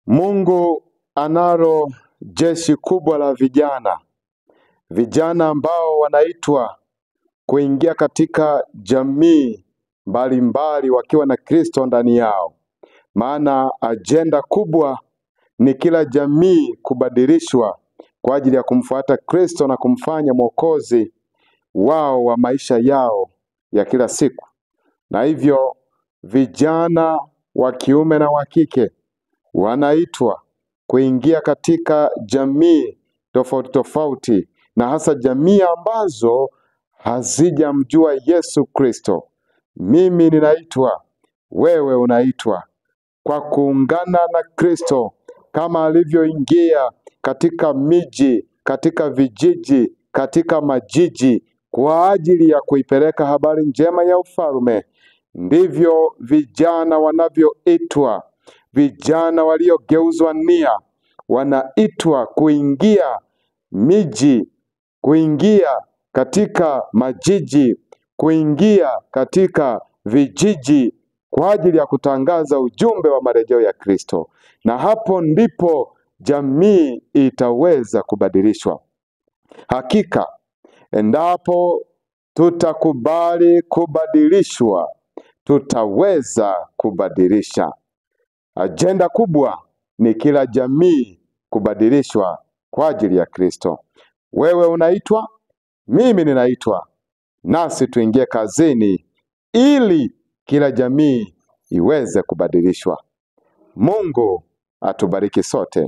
Mungu analo jeshi kubwa la vijana, vijana ambao wanaitwa kuingia katika jamii mbalimbali wakiwa na Kristo ndani yao. Maana ajenda kubwa ni kila jamii kubadilishwa kwa ajili ya kumfuata Kristo na kumfanya Mwokozi wao wa maisha yao ya kila siku. Na hivyo vijana wa kiume na wa kike wanaitwa kuingia katika jamii tofauti tofauti, na hasa jamii ambazo hazijamjua Yesu Kristo. Mimi ninaitwa, wewe unaitwa, kwa kuungana na Kristo kama alivyoingia katika miji, katika vijiji, katika majiji kwa ajili ya kuipeleka habari njema ya ufalme. Ndivyo vijana wanavyoitwa. Vijana waliogeuzwa nia wanaitwa kuingia miji, kuingia katika majiji, kuingia katika vijiji kwa ajili ya kutangaza ujumbe wa marejeo ya Kristo. Na hapo ndipo jamii itaweza kubadilishwa. Hakika endapo tutakubali kubadilishwa, tutaweza kubadilisha. Ajenda kubwa ni kila jamii kubadilishwa kwa ajili ya Kristo. Wewe unaitwa, mimi ninaitwa, nasi tuingie kazini ili kila jamii iweze kubadilishwa. Mungu atubariki sote.